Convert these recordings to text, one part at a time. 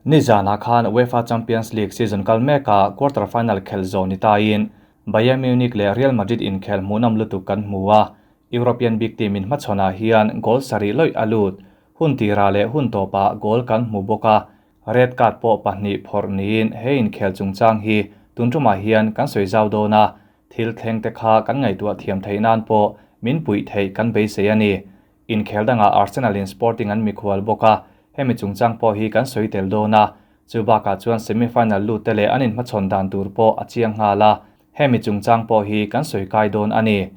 Nizanah khan UEFA Champions League season kal mekah quarter final khelh zawh ni tain Bayern Munich leh Real Madrid inkhel hmuhnawm lutuk kan hmu a, European big team in hmachhawnah hian goal sarih lawih a lut. Hun tirah leh hun tawpah goal kan hmu bawk a, red card pawh pahnih phawrh niin he inkhel chungchang hi tun tumah hian kan sawi zau dawn a, thil thleng te kha kan ngaihtuah thiam theih nan pawh min puih theih kan beisei a ni. Inkhel dangah Arsenal in Sporting an mikhual bawk a, hemi chungchang pawh hi kan sawi tel dawn a, chu bakah chuan semi-final lut te leh an inhmachhawn dan tur pawh a chiang nghal a, hemi chungchang pawh hi kan sawi kai dawn a ni.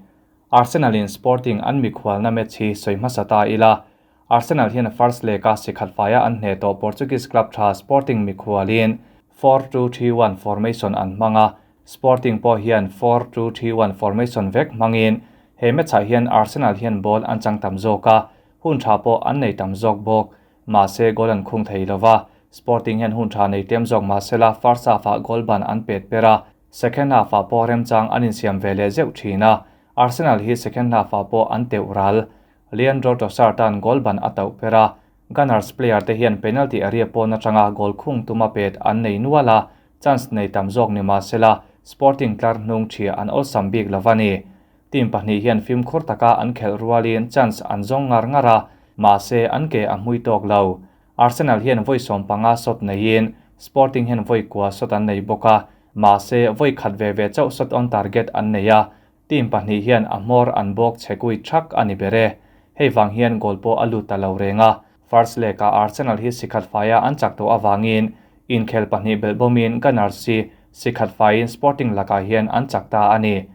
Arsenal in Sporting an mikhualna match hi sawi hmasa ta ila, Arsenal hian first leg a sikhat faia an hneh tawh Portuguese club tha Sporting mikhualin 4-2-3-1 formation an hmang a, Sporting pawh hian 4-2-3-1 formation vek hmangin he match-ah hian Arsenal hian ball an chang tam zawk a, hun tha pawh an nei tam zawk bawk. Mahse goal an khung thei lova, Sporting hian hun tha nei tlem zawk mahsela first half-ah goal ban an pet per a, second half-ah pawh remchang an insiam ve leh zeuh thin a, Arsenal hi second half-ah pawh an teuh ral. Leandro Trossard tan goal ban a tauh per a, Gunners player te hian penalty area pawn atanga goal khung tuma pet an nei nual a, chance nei tam zawk ni mahsela Sporting tlar hnung ṭhia an awlsam bik lo a ni. Team pahnih hian fimkhur taka an khelh rualin chance an zawng ngar ngar a, mahse an ke a hmui tawk lo. Arsenal hian vawi 15 shot neiin Sporting hian vawi kua shot an nei bawk a, mahse vawi khat ve ve chauh shot on target an nei a, team pahnih hian a hmawr an bawk chhekui thak a ni ber e. Hei vang hian goal pawh a lut ta lo reng a, first leg ah Arsenal hi sikhat faia an chak tawh avangin inkhel pahnih belh bawmin Gunners hi sikhat faiin Sporting lakah hian an chak ta a ni.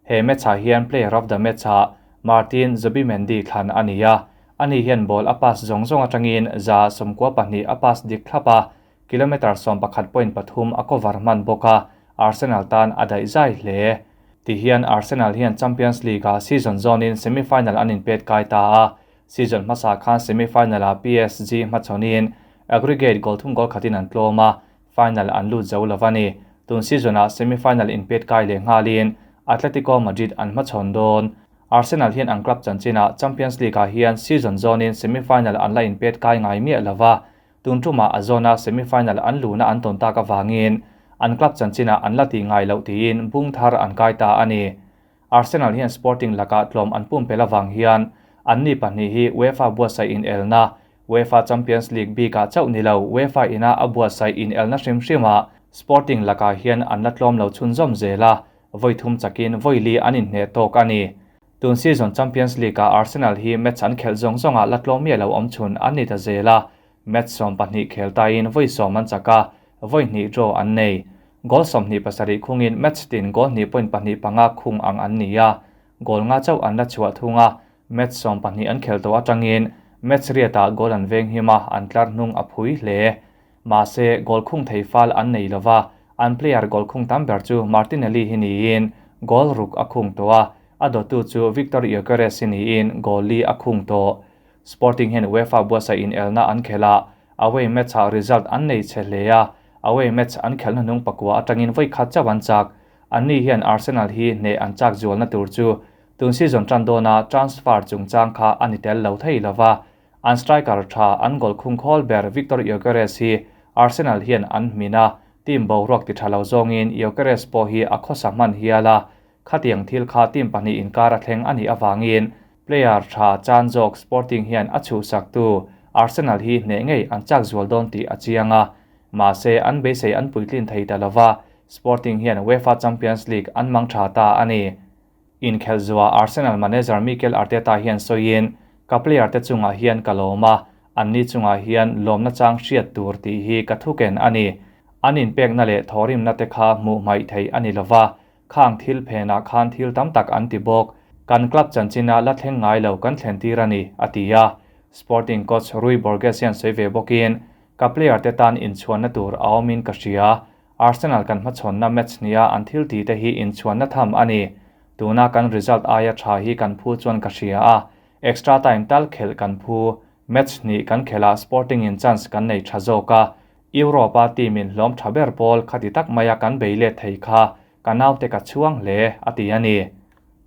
He match ah hian player of the match ah Martin Zubimendi thlan a ni a, ani hian ball a pass zawng zawng atangin 92 a pass dik thlap a, kilometre 11.3 a cover hman bawk a, Arsenal tan a daih zai hle. Tihian Arsenal hian Champions League ah season zawnin semi-final an inpet kai ta a, season hmasa khan semi-final ah PSG hmachhawnin aggregate goal thum goal khatin an tlawm a, final an lut zo lo a ni. Tun season ah semi-final inpet kai leh nghalin Atletico Madrid an hmachhawn dawn. Arsenal hian an club chanchinah Champions League ah hian season zawnin semi-final an la inpet kai ngai miah lova, tun tumah a zawna semi-final an luna an tawn tak avangin an club chanchinah an la ti ngai loh tiin bung thar an kai ta a ni. Arsenal hian Sporting lakah tlawm an pumpel avang hian an ni pahnih hi UEFA buatsaih in elna UEFA Champions League bikah chauh ni lo UEFA ina a buatsaih in elna hrim hrimah Sporting lakah hian an la tlawm lo chhunzawm zel a, vawi thum chakin vawi li an inhneh tawk a ni. Tun season Champions League ah Arsenal hi match an khelh zawng zawngah la tlawm miah lo awm chhun an ni ta zel a, match 12 khel tain vawi 10 an chak a, vawi hnih draw an nei. Goal 27 khungin match tin goal 2.25 khung ang an ni a, goal nga chauh an la chhuah thung a, match 12 an khel tawh atangin match riatah goal an veng him a, an tlar hnung a phui hle. Mahse goal khung thei fal an nei lova, an player goal khung tam ber chu Martinelli hi niin goal ruk a khung tawh a, a dawtu chu Victor Gyökeres hi niin goal li a khung tawh. Sporting hian UEFA buatsaih in elna an khel a, away match ah result an nei che hle a, away match an khelhna hnung pakua atangin vawi khat chauh an chak. Anni hian Arsenal hi hneh an chak zualna tur chu tun season tan dawna transfer chungchang kha a ni tel lo thei lova, an striker tha an goal khung khawl ber Victor Gyökeres hi Arsenal hian an hmin a, team boruak ti tha lo zawngin Gyökeres pawh hi a khawsa hman hial a, khatiang thil kha team pahnih inkar a thleng a nih avangin player tha chan zawk Sporting hian a chhuhsak tu Arsenal hi hneh ngei an chak zual dawn tih a chiang a, mahse an beisei an puitlin thei ta lova, Sporting hian UEFA Champions League an mang tha ta a ni. Inkhel zuwa Arsenal manager Mikel Arteta hian sawiin ka player te chungah hian ka lawm a, an ni chungah hian lawmna chang hriat tur tih hi ka thuken a ni. An inpekna leh thawrimna te kha hmuh hmaih theih a ni lova, khang thil phenah khan thil tam tak an ti bawk. Kan club chanchina la thleng ngai lo kan thlen tir a ni, a ti a. Sporting coach Rui Borges hian sawi ve bawkin ka player te tan inchhuanna tur a awmin ka hria. Arsenal kan hmachhawnna match nia an thil ti te hi inchhuanna tham a ni. Tuna kan result aia tha hi kan phu chuan ka hria a, extra time tal khelh kan phu. Match hnih kan khelh Sporting in chance kan nei tha zawk a, Europa team in hlawm tha ber pawl khati tak maia kan bei let thei kha ka naute ka chhuang hle a ti a ni.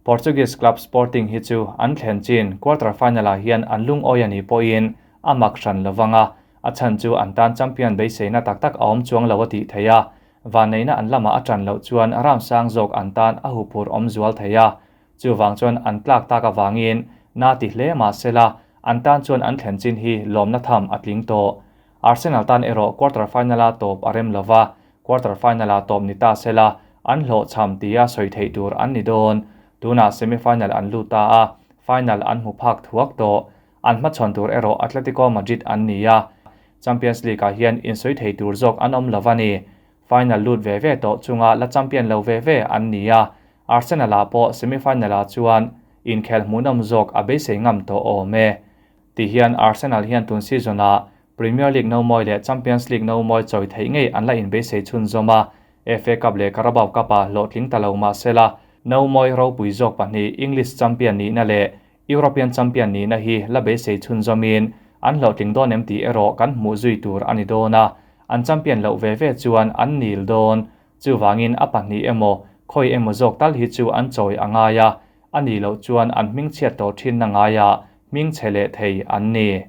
Portuguese club Sporting hi chu an thlen chin quarter final ah hian an lung awi a ni pawhin a mak hran lovanga. A chhan chu an tan champion beiseina tak tak a awm chuang lo a tih theih a, vanneihna an lamah a ṭan loh chuan round sang zawk an tan a huphurh awm zual thei a. Chuvang chuan an tlak tak avangin na ti hle mah sela, an tan chuan an thlen chin hi lawmna tham a tling tawh. Arsenal tan erawh quarter final-a tawp a rem lova, quarter final-a tawp ni ta sela, an hlawhchham tia sawi theih tur an ni dawn. Tunah semi final an lut ta a, final an hmu phak thuak tawh. An hmachhawn tur erawh Atletico Madrid an ni a, Champions League-ah hian insawi thei tur zawk an awm lo a ni. Final lut ve ve tawh chunga la champion lo ve ve an ni a, Arsenal-ah pawh semi-final-ah chuan inkhel hmuhnawm zawk a beisei ngam tawh awm e. Tihian Arsenal hian tun season-ah Premier League nomawi leh Champions League nomawi chawi theih ngei an la inbeisei chhunzawm a, FA Cup leh Carabao Cup-ah hlawhtling ta lo mah sela, nomawi ropui zawk pahnih English champion nihna leh European champion nihna hi la beisei chhunzawmin an hlawhtling dawn em tih erawh kan hmuh zui tur a ni dawn a, an champion loh ve ve chuan an nil dawn. Chuvangin a pahnih emaw, khawi emaw zawk tal hi chu an chawi a ngai a, a nih loh chuan an hmingchhiat tawh thinna ngaiah hmingchhe leh thei an ni.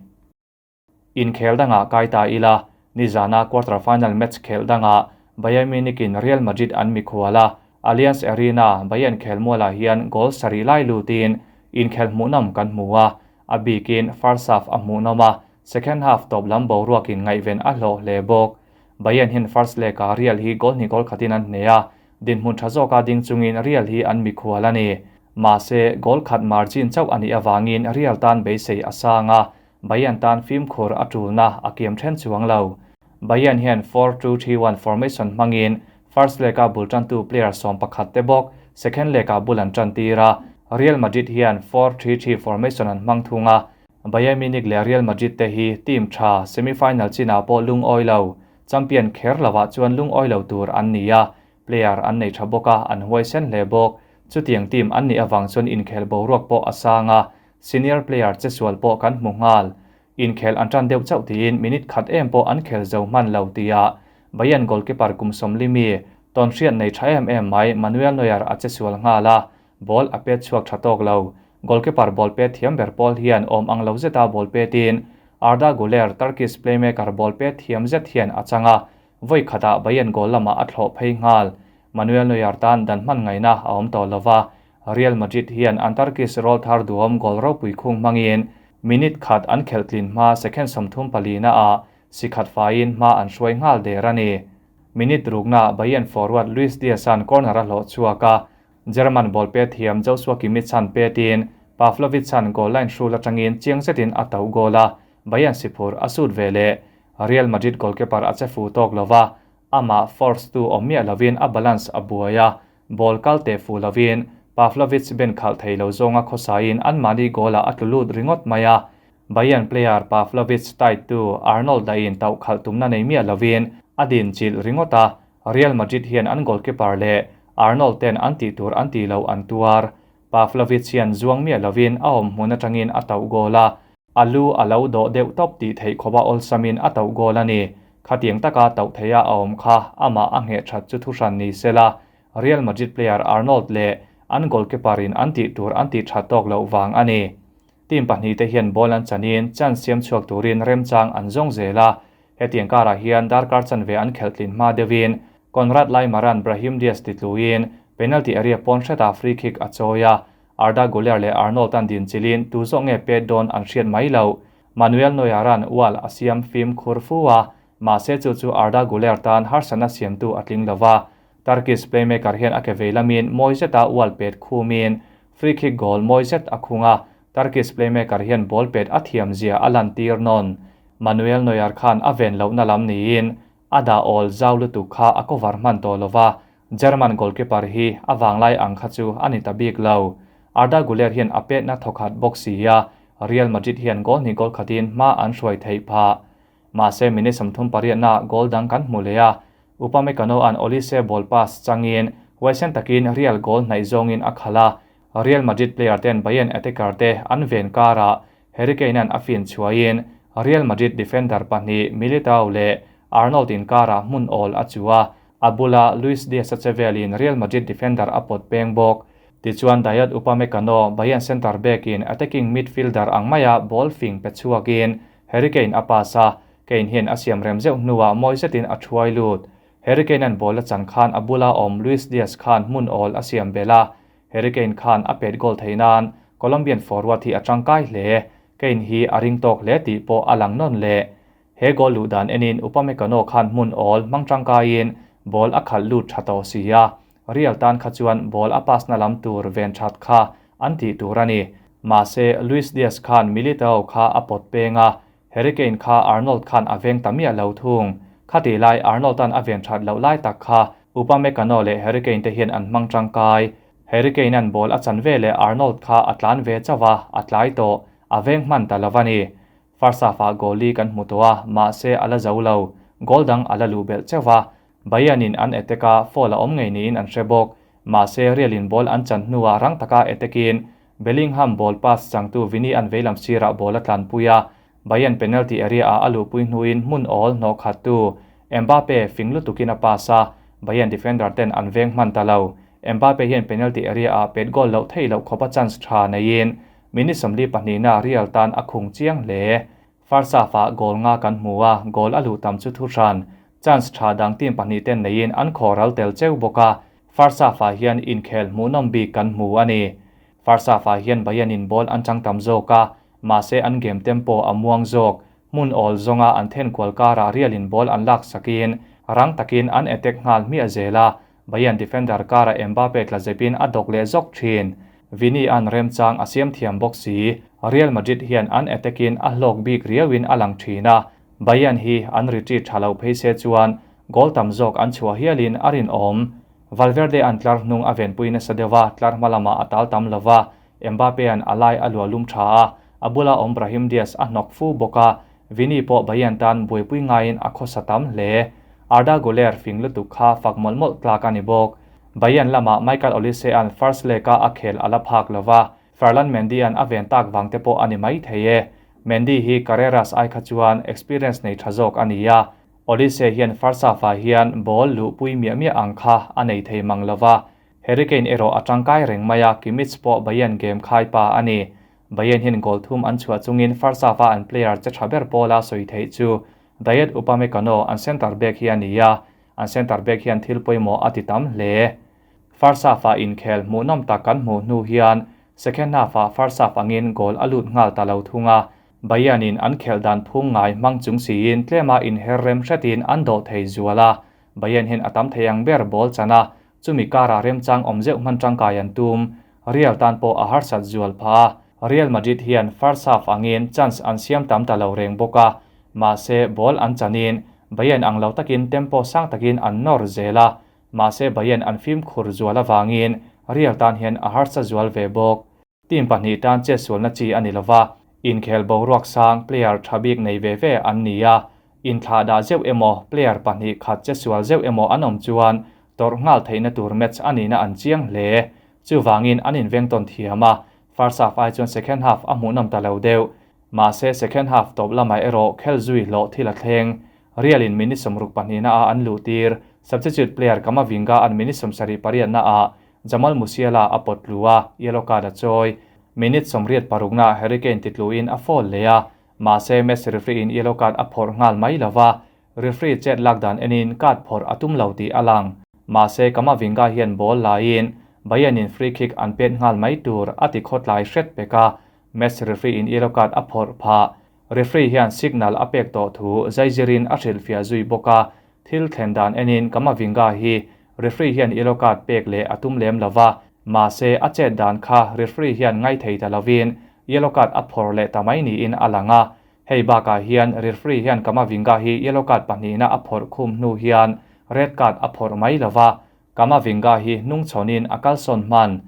Inkhel dangah kai ta ila, nizana quarter final match khelh dangah Bayern Munich in Real Madrid an mikhual a, Allianz Arena, Bayern khelmualah hian goal sarih lai lutin inkhel hmuhnawm kan hmu a, a bikin first half a hmuhnawm a, second half tawp lam boruakin ngaihven a hlawh hle bawk. Bayern hian first leg-ah Real hi goal hnih goal khatin an hneh a, dinhmun tha zawka ding chungin Real hi an mikhual a ni. Mahse, goal khat margin chauh a nih avangin Real tan beisei a sang a, Bayern tan fimkhur a tulna a kiam then chuang lo. Bayern hian 4-2-3-1 formation hmangin first leg-a bul tantu player 11 te bawk second leg-ah bul an tan tir a, Real Madrid hian 4-3-3 formation an hmang thung a, Bayern Munich leh Real Madrid te hi team tha semi-final chinah pawh lungawi lo, champion kher lovah chuan lungawi lo tur an ni a, player an nei tha bawk a, an huaisen hle bawk. Chutiang team an nih avang chuan inkhel boruak pawh a sang a, Senior player che sual pawh kan hmu nghal. Inkhel an tan deuh chauh tiin minute khat em pawh an khel zo hman lo tia Bayern goalkeeper kum sawmli mi tawn hriat nei tha em em mai Manuel Neuer a che sual nghal a, ball a pet chhuak tha tawk lo. Goalkeeper ball pet thiam ber pawl hian awm ang lo zeta ball petin Arda Guler, Turkish playmaker ball pet thiam zet hian a chang a, vawi khatah Bayern goal lamah a thlawh phei nghal. Manuel Neuer tan dan hman ngaihna a awm tawh lova, Real Madrid hian an Turkish rawlthar duhawm goal ropui khung hmangin minute khat an khelh tlin hma second 34 ah si khat faiin hma an hruai nghal der a ni. Minute rukna Bayern forward Luis Diaz-a'n corner a hlawh chhuak a, German ball pet thiam Joshua Kimmich-a'n petin Pavlovic-a'n goal line hrul atangin chiang zetin a tauh goal a, Bayern siphur a sut ve leh. Real Madrid goalkeeper a che fu tawk lova, amah force tu awm miah lovin a balance a buai a, ball kal teh fuh lovin Pavlovic ben khalh thei lo zawnga khawsain anmahni goal-ah a tlu lut ringawt mai a. Bayern player Pavlovic tight tu Arnold dahin tauh khalh tumna nei miah lovin a din chilh ringawt a, Real Madrid hian an goalkeeper leh Arnold ten an tih tur an tih loh an tuar. Pavlovic hian zuang miah lovin a awm hmun atangin a tauh goal a, a lu a lo dawh deuh tawp tih theih khawpa awlsamin a tauh goal a ni. Khatiang taka tauh theia a awm kha amah a ngheh that chu thuhran ni sela, Real Madrid player Arnold leh an goalkeeper in an tih tur an tih that tawk loh vang a ni. Team pahnih te hian ball an chanin chance siam chhuak turin remchang an zawng zel a, hetiang karah hian darkar chanve an khelh tlin hma deuhin Konrad Laimer-a'n Brahim Diaz titluin penalty area pawn hretah free kick a chawi a, Arda Guler leh Arnold an din chilin tu zawk nge pet dawn an hriat mai lo. Manuel Neuer-a'n wall a siam fim khur fu a, mahse chu chu Arda Guler tan harsatna siamtu a tling lova. Turkish playmaker hian a ke vei lamin mawi zeta wall pet khumin free kick goal mawi zet a khung a, Turkish playmaker hian ball pet a thiam zia a lantir nawn. Manuel Neuer khan a ven lohna lam niin a dah awl zau lutuk kha a cover hman tawh lova, German goalkeeper hi a vanglai ang kha chu a ni ta bik lo. Arda Guler hian a petna thawkhat bawk si a, Real Madrid hian goal hnih goal khatin hma an hruai theih phah. Mahse minute 38 na goal dang kan hmu leh a, Upamecano-a'n Olise ball pass changin huaisen takin Real goal hnaih zawngin a khalh a, Real Madrid player ten Bayern attacker te an ven karah Harry Kane-a'n a fin chhuahin Real Madrid defender pahnih Militao leh Arnold inkarah hmun awl a chu a, a bula Luis Diaz a che velin Real Madrid defender a pawt peng bawk. Tichuan Dayot Upamecano Bayern centre back in attacking midfielder ang maia ball fing pe chhuakin Harry Kane a pass a, Kane hian a siam rem zeuh hnuah mawi zetin a thuai lut. Harry Kane-a'n ball a chan khan a bula awm Luis Diaz khan hmun awl a siam belh a, Harry Kane khan a pet goal theih nan Colombian forward hi a tangkai hle. Kane hi a ring tawk hle tih pawh a lang nawn leh. He goal luh dan enin Upamecano khan hmun awl hmang tangkaiin ball a khalh lut tha tawh si a, Real tan kha chuan ball a pass na lam tur ven that kha an tih tur a ni. Mahse, Luis Diaz khan Militao kha a pawt peng a, Harry Kane kha Arnold khan a veng ta miah lo thung. Khatih lai Arnold-a'n a ven that loh lai tak kha Upamecano leh Harry Kane te hian an hmang tangkai. Harry Kane-a'n ball a chan ve leh Arnold kha a tlan ve chauh a, a tlai tawh. A veng hman ta lo a ni. First half-ah goal li kan hmu tawh a, mahse a la zo lo. Goal dang a la luh belh chauh a. Bayern-in an attack a, foul a awm ngei niin an hre bawk. Mahse Real-in ball an chan hnuah rang taka attack-in Bellingham ball pass changtu Vini an veilam sirah ball a tlanpui a, Bayern penalty area-ah a luhpui hnuin hmun awl hnawh khattu Mbappe fing lutukin a pass a, Bayern defender ten an veng hman ta lo. Mbappe hian penalty area-ah pet goal loh theih loh khawpa chance tha neiin minute 42na Real tan a khung chiang hle. First half-ah goal nga kan hmu a, goal a luh tam chu thu hran. Chance tha dang team pahnih ten neiin an khawral tel cheu bawk a, first half-ah hian inkhel hmuhnawm bik kan hmu a ni. First half-ah hian Bayern-in ball an chang tam zawk a, mahse an game tempo a muang zawk. Hmun awl zawnga an then kual karah Real-in ball an lak sakin rang takin an attack nghal hmiah zel a, Bayern defender karah Mbappe tla zepin a dawk leh zawk thin. Vini-a'n remchang a siam thiam bawk si. Real Madrid hian an attack-in a hlawk bik riauin a lang thin a, Bayern hi an retreat tha lo phei se chuan goal tam zawk an chhuah hialin a rinawm. Valverde-a'n tlar hnung a venpui nasa deuh a, tlar hma lamah a tal tam lo va, Mbappe-a'n a lai a luah lum tha a, a bula awm Brahim Diaz a hnawk fu bawk a, Vini pawh Bayern tan buaipui ngaiin a khawsa tam hle. Arda Guler fing lutuk kha fak mawlh mawlh tlak a ni bawk. Bayern lamah Michael Olise-a'n first leg-a a khel a la phak lo va, Ferland Mendy-a'n a ven tak vang te pawh a ni mai thei e. Mendy hi Carreras ai kha chuan experience nei tha zawk a ni a, Olise hian first half-ah hian ball luhpui miah miah ang kha a nei thei mang lo va, Harry Kane erawh a tangkai reng mai a, Kimmich pawh Bayern game khai pa a ni. Bayern hian goal thum an chhuah chungin first half-a an player che tha ber pawla sawi theih chu Dayot Upamecano, an centre back hi a ni a, an centre back hian thil pawimawh a ti tam hle. First half-ah inkhel hmuhnawm tak kan hmuh hnu hian second half-ah first half angin goal a lut nghal ta lo thung a, Bayern-in an khelh dan phung ngai hmang chung siin tlema inher rem hretin an dawh thei zual a, Bayern hian a tam thei ang ber ball chan a, chumi karah remchang awm zeuh hman tangkai an tum. Real tan pawh a harsat zual phah a, Real Madrid hian first half angin chance an siam tam ta lo reng bawk a, mahse ball an chanin Bayern ang lo takin tempo sang takin an nawr zel a, mahse Bayern an fimkhur zual avangin Real tan hian a harsa zual ve bawk. Team pahnih tan chetsualna chi a ni lova, inkhel boruak sang player tha bik nei ve ve an ni a, inthlah dah zeuh emaw player pahnih khat chetsual zeuh emaw an awm chuan tawrh nghal theihna tur match a nihna an chiang hle. Chuvangin an inveng tawn thiam a, first half ai chuan second half a hmuhnawm ta lo deuh. Mahse second half tawp lamah erawh khel zui hlawh thil a thleng. Real-in minute 62na ah an luh tir, substitute player Camavinga an minute 78na ah Jamal Musiala a pawt tlu a, yellow card a chawi. Minute 86na Harry Kane ti tluin a foul leh a, mahse match referee-in yellow card a phawrh nghal mai lo va, referee chet lak dan enin card phawrh a tum lo tih a lang. Mahse Camavinga hian ball laiin Bayern-in free kick an pet nghal mai tur a ti khawtlai hret pek a, match referee-in yellow card a phawrh phah. Referee hian signal a pek tawh thu zaizirin a hrilhfiah zui bawk a, thil thlen dan enin Camavinga hi referee hian yellow card pek leh a tum lem lo va, mahse a chet dan kha referee hian ngai thei ta lovin yellow card a phawrh leh ta mai niin a lang a. Hei bakah hian referee hian Camavinga hi yellow card pahnihna a phawrh khum hnu hian red card a phawrh mai lo va, Camavinga hi hnung chhawnin a kalsawn hman.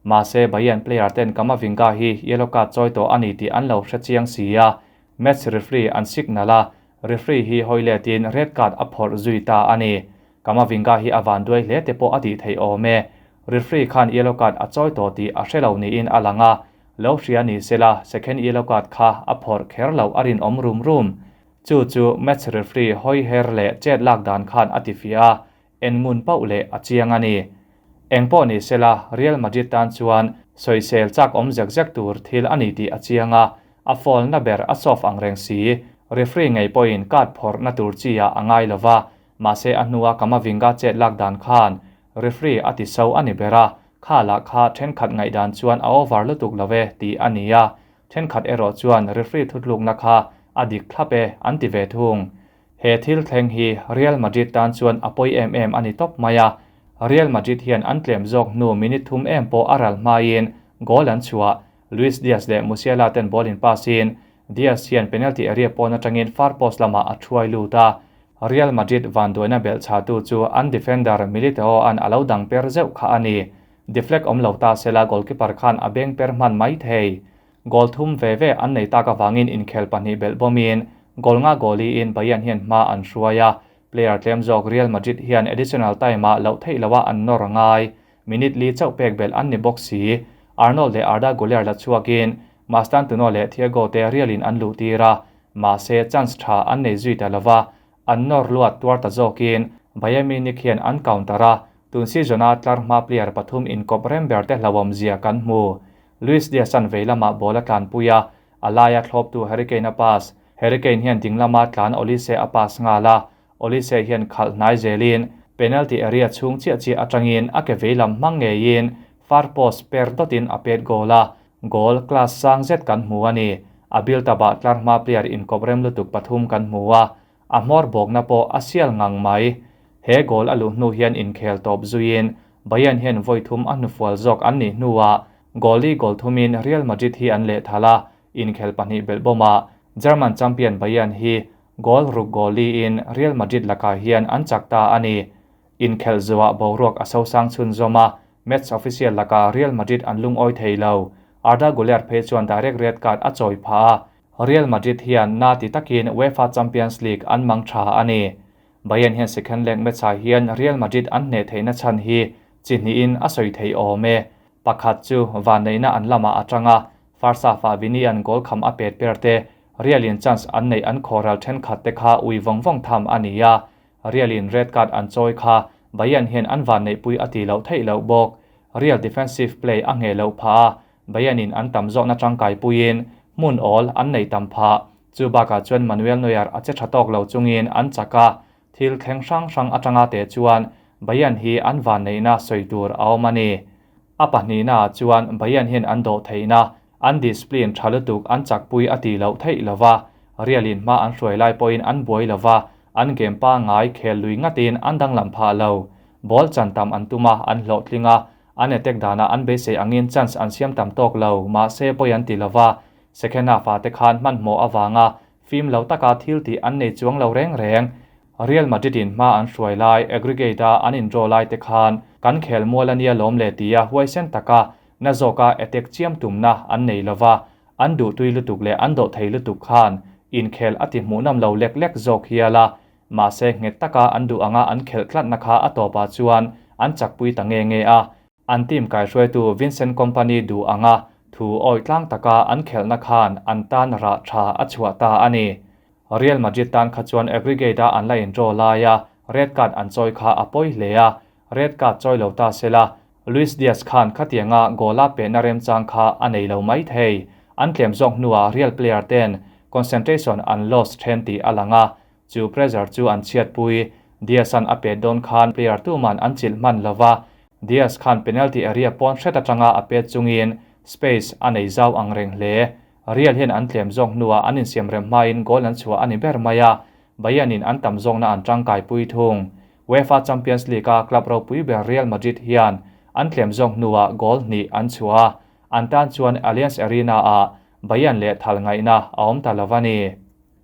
Mahse Bayern player ten Camavinga hi yellow card chawi tawh a ni tih an lo hre chiang si a, match referee an signal a, referee hi hawi letin red card a phawrh zui ta a ni. Camavinga hi a van duai hle te pawh a tih theih awm e. Referee khan yellow card a chawi tawh tih a hre lo niin a lang a, lo hria ni sela second yellow card kha a phawrh kher lo a rinawm rum rum. Chu chu match referee hawi her leh chet lak dan khan a ti fiah a, en ngun pauh leh a chiang a ni. Eng pawh ni sela Real Madrid tan chuan sawisel chak awm zek zek tur thil a ni tih a chiang a, a foul na ber a soft ang reng si. Referee ngei pawhin card phawrh na tur chi ah a ngai lova, mahse a hnua Camavinga chet lak dan khan referee a ti so a ni ber a, kha lah kha thenkhat ngaihdan chuan a over lutuk lo e tih a ni a, thenkhat erawh chuan referee thutlukna kha a dik thlap e an ti ve thung. He thil thleng hi Real Madrid tan chuan a pawi em em a ni tawp mai a, Real Madrid hian an tlem zawk hnu minute thum em pawh a ral hmain goal an chhuah. Luis Diaz leh Musiala ten ball in pass in Diaz hian penalty area pawn atangin far post lamah a thuai lut a, Real Madrid vanduaina belh chhatu chu an defender Militao an a lo dang per zeuh kha a ni. Deflect awm lo ta sela goalkeeper khan a beng per hman mai thei. Goal thum ve ve an nei tak avangin inkhel pahnih belh bawmin goal nga goalie in Bayern hian hma an hruai a, player tlem zawk Real Madrid hian additional time ah loh theih loha an nawr a ngai. Minute li chauh pek belh an ni bawk si. Arnold leh Arda Guler la chhuakin Mastantuono leh Thiago te Real in an luh tir a, mahse chance tha an nei zui ta lova, an nawr luat tuar ta zawkin Bayern Munich hian an counter a, tun season a tlar hma player pathum inkawp rem ber te hlauhawm zia kan hmu. Luis Diaz an vei lamah ball a tlanpui a, a laia thlawptu Harry Kane a pass. Harry Kane hian ding lama tlan Olise a pass nghal a, Olise hian khalh hnai zelin penalty area chhung chiah chiah atangin a ke vei lam hmang ngeiin far post per dawtin a pet goal a, goal class sang zet kan hmu a ni. A build up ah tlar hma player inkawp rem lutuk pathum kan hmu a, a hmawr bawkna pawh a sial ngang mai. He goal a luh hnu hian inkhel tawp zuiin Bayern hian vawi thum a hnufual zawk an nih hnuah goal li goal thumin Real Madrid hi an lehthal a, inkhel pahnih belh bawmah German champion Bayern hi Goal ruk goal li in Real Madrid lakah hian an chak ta a ni. Inkhelh zuah boruak a sosang chhunzawm a, match official lakah Real Madrid an lungawi thei lo. Arda Guler phei chuan direct red card a chawi phah a, Real Madrid hian na ti takin UEFA Champions League an mang tha a ni. Bayern hian second leg match-ah hian Real Madrid an hneh theihna chhan hi chi hnihin a sawi thei awm e. Pakhat chu vanneihna an lamah a tang a, first half-ah Vini an goal kham a pet per te, Real in chance an neih an khawhral thenkhat te kha ui vawng vawng tham a ni a, Real in red card an chawi kha Bayern hian an vanneihpui a tih loh theih loh bawk. Real defensive play a ngheh loh phah a, Bayern in an tam zawkna tangkai puiin hmun awl an nei tam phah. Chu bakah chuan Manuel Neuer a che tha tawk lo chungin an chak a, thil thleng hrang hrang atanga teh chuan Bayern hi an vanneihna sawi tur a awm a ni. A pahnihnaah chuan Bayern hian an dawh theihna, an discipline tha lutuk an chakpui a tih loh theih lova, Real in hma an hruai lai pawhin an buai lova, an game pangngai khel lui ngatin an danglam phah lo. Ball chan tam an tum a, an hlawhtling a, an attack danah an beisei angin chance an siam tam tawk lo, mahse pawi an ti lova, second half ah te khan hmanhmawh avanga fim lo taka thil tih an nei chuang lo reng reng. Real Madrid in hma an hruai lai, aggregate a an in draw lai te khan kan khel mual a nia lawm le tia huaisen taka na zawka attack chiam tumna an nei lova, an duhtui lutuk leh an dawh thei lutuk khan inkhel a ti hmuhnawm lo lek lek zawk hial a, mahse nghet taka an duh anga an khelh tlatna kha a tawpah chuan an chakpui ta nge nge a. An team kaihruaitu Vincent Kompany duh anga thu awih tlang taka an khelhna khan an tan rah tha a chhuah ta a ni. Real Madrid tan kha chuan aggregate a an la in draw lai a, red card an chawi kha a pawi hle a, red card chawi lo ta sela, Luis Diaz khan khatianga goal a pehna remchang kha a nei lo mai thei. An tlem zawk hnuah Real player ten concentration an lost then tih a lang a, chu pressure chu an chhiatpui. Diaz an a pet dawn khan player tuman an chilh hman lova, Diaz khan penalty area pawn hret atanga a pet chungin space a nei zau ang reng hle. Real hian an tlem zawk hnuah an insiam rem hmain goal an chhuah a ni ber mai a, Bayern in an tam zawkna an tangkaipui thung. UEFA Champions League a club ropui ber Real Madrid hian an tlem zawk hnuah goal hnih an chhuah a, an tan chuan Allianz Arena ah Bayern leh thal ngaihna a awm ta lo a ni.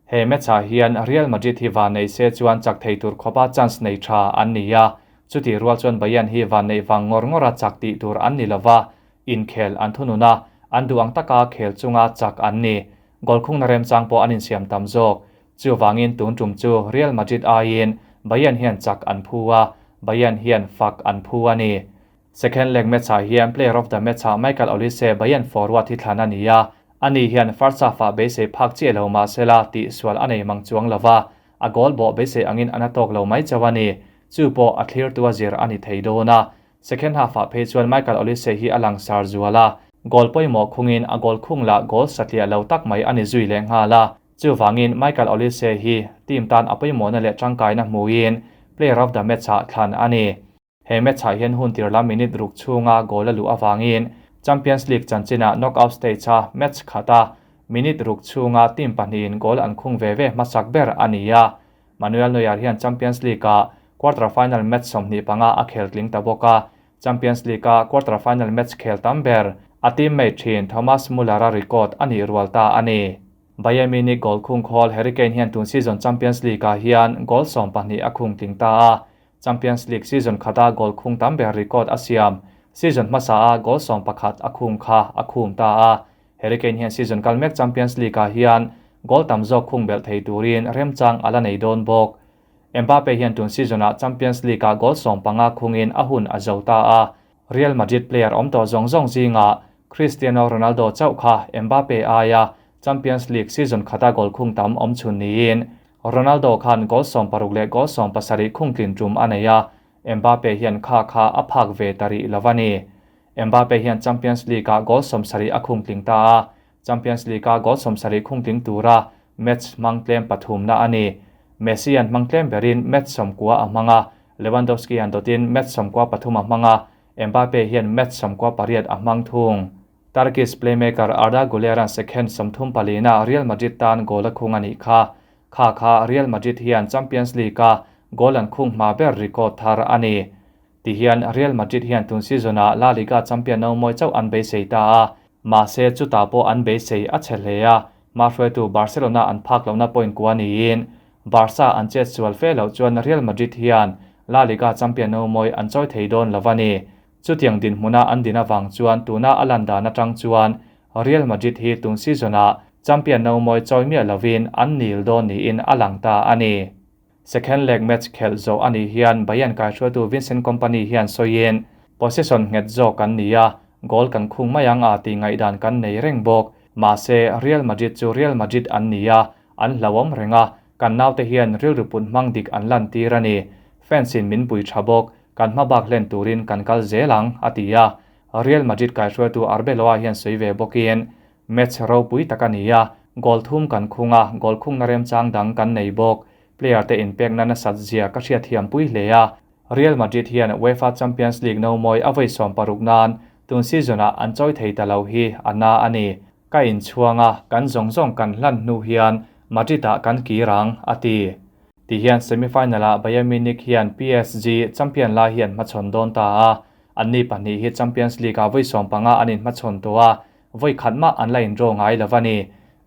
He match ah hian Real Madrid hi van nei se chuan chak thei tur khawpa chance nei tha an ni a, chutih rual chuan Bayern hi van neih vang ngawr ngawra chak tih tur an ni lova, inkhel an thunun a, an duh ang taka khel chunga chak an ni. Goal khungna remchang pawh an insiam tam zawk. Chuvangin tun tum chu Real Madrid aiin Bayern hian chak an phu a, Bayern hian fak an phu a ni. Second leg match-ah hian player of the match-ah Michael Olise Bayern forward hi thlan a ni a, ani hian first half-ah beisei phak chiah lo mahsela tihsual a nei mang chuang lova, a goal bawh beisei angin a na tawk lo mai chauh a ni. Chu pawh a thlirtu a zir a ni thei dawn a. Second half-ah phei chuan Michael Olise hi a langsar zual a, goal pawimawh khungin a goal khung lah goal satliah lo tak mai a ni zui leh nghal a. Chuvangin Michael Olise hi team tan a pawimawhna leh tangkaina hmuin Player of the Match-ah thlan a ni. He match-ah hian hun tir lam minute ruk chhunga goal a luh avangin Champions League chanchinah knockout stage-a match khata minute ruk chhunga team pahnihin goal an khung ve ve hmasak ber a ni a. Manuel Neuer hian Champions League-ah quarter-final match 25 a khel tling ta bawk a, Champions League-a quarter-final match khel tam ber a teammate thin Thomas Muller-a record a nih rual ta a ni. Bayern Munich goal khung khawl Harry Kane hian tun season Champions League-ah hian goal 12 a khung tling ta a, Champions League season khata goal khung tam ber record a siam. Season hmasa a goal 11 a khung kha a khum ta a. Harry Kane hian season kal mek Champions League-ah hian goal tam zawk khung belh thei turin remchang ala nei dawn bawk. Mbappe hian tun season-ah Champions League-ah goal 15 khungin a hun a zo ta a. Real Madrid player awm tawh zawng zawng zinga Cristiano Ronaldo chauh kha Mbappe aia Champions League season khata goal khung tam awm chhun niin Ronaldo khan goal 60 leh goal 70 khung tlin tum a nei a. Mbappe hian kha kha a phak ve tari lawani. Mbappe hian Champions League-ah goal 70 a khung tling ta a. Champions League-a goal 70 khung tling tura match mang tlem pathum na ani. Messi an mang tlem berin match 90 a hmanga, Lewandowski an dotin match 93 a hmanga, Mbappe hian match 98 a hmang thung. Turkish playmaker Arda Güler an second 34 na Real Madrid tan goal a khung ani kha. Kha kha Real Madrid hian Champions League-a goal an khung hma ber record thar ani. Ti hian Real Madrid hian tun season-a La Liga champion no moi chau an beisei ta a. Ma se chu ta pawh an beisei a che hle a. Ma hruaitu Barcelona an phak lohna point kwa niin Barca an chet sual fe lo chuan Real Madrid hian La Liga champion no moi an chawi thei dawn lawani. Chutiang din hmuna an din awang chuan tuna a lan dan atang chuan Real Madrid hi tun season-a champion no moi chawi miah lovin an nil dawn niin a lang ta ani. Second leg match khel zo ani hian Bayern kai hruaitu Vincent Kompany hian sawiin possession nghet zawk kan ni a, goal kan khung maiang a ti ngaihdan kan nei reng bawk. Ma se Real Madrid chu Real Madrid an ni a, an hlawm renga, kan naute hian rilru put hmang dik an lan tir ani. Fans in min pui tha bawk, kan hmabak hlen turin kan kal zelang a ti a. Real Madrid kai hruaitu Arbeloa hian sawi ve bawkin match ropui tak ani a, goal thum kan khunga, goal khung na rem chang dang kan nei bawk. Player te in pek na na sat zia ka hriat thiam pui hle a. Real Madrid hian UEFA Champions League no moi a voi 60 nan tun season-a an chawi thei ta lo hi ana ani. Ka in chhuanga kan zawng zawng kan hlan hnu hian Madrid-ah kan kirang a ti. Ti hian semifinal-ah Bayern Munich hian PSG champion lai hian hmachhawn dawn ta a. Anni pahnih hi Champions League-ah voi 15 an inhmachhawn tawh a, voi khat mah an la indraw ngai lawani.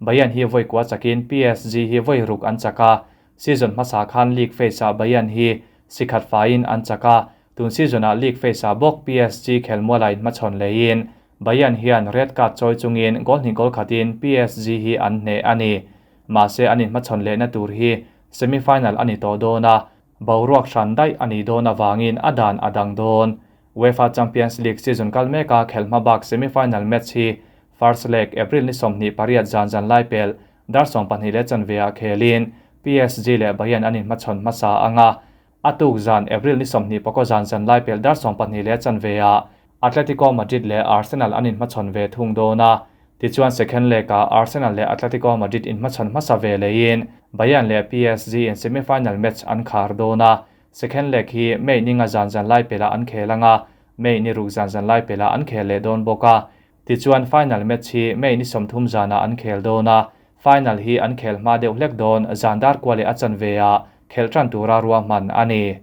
Bayern hi voi kua chakin PSG hi voi ruk an chaka. Season hmasa khan league phase-ah Bayern hi sikhat faiin an chaka. Tun season-ah league phase-ah bawk PSG khelmuala inhmachhawn leiin Bayern hian red card chawi chungin goal hnih goal khatin PSG hi an hneh ani. Ma se an inhmachhawn lehna tur hi semifinal ani tawh dawn a, boruak hran daih ani dawn awangin a dan a dang dawn. UEFA Champions League season kal meka khel hmabak semifinal match hi first leg April ni 28 zan zan lai pel dar 12 le chanve a khelin PSG leh Bayern an inhmachhawn hmasa anga. Atuk zan April ni 29 zan zan lai pel dar 12 le chanve a Atletico Madrid leh Arsenal an inhmachhawn ve thung dawn a. Tichuan second leg-ah Arsenal leh Atletico Madrid inhmachhawn hmasa ve leiin Bayern leh PSG in semifinal match an khar dawn a. Second leg hi May ninga zan zan lai pela an khel anga, May ni ruk zan zan lai pela an khel leh dawn bawk a. Tichuan final match hi May ni 30 zana an khel dawn a. Final hi an khel hma deuh hlek dawn zan dar kwa leh a chanve a khel tan tura ruahman ani.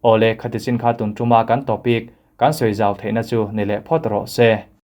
Ole khatichin kha tun tuma kan topic kan sawi zau theihna chu ni leh phawt rawh se.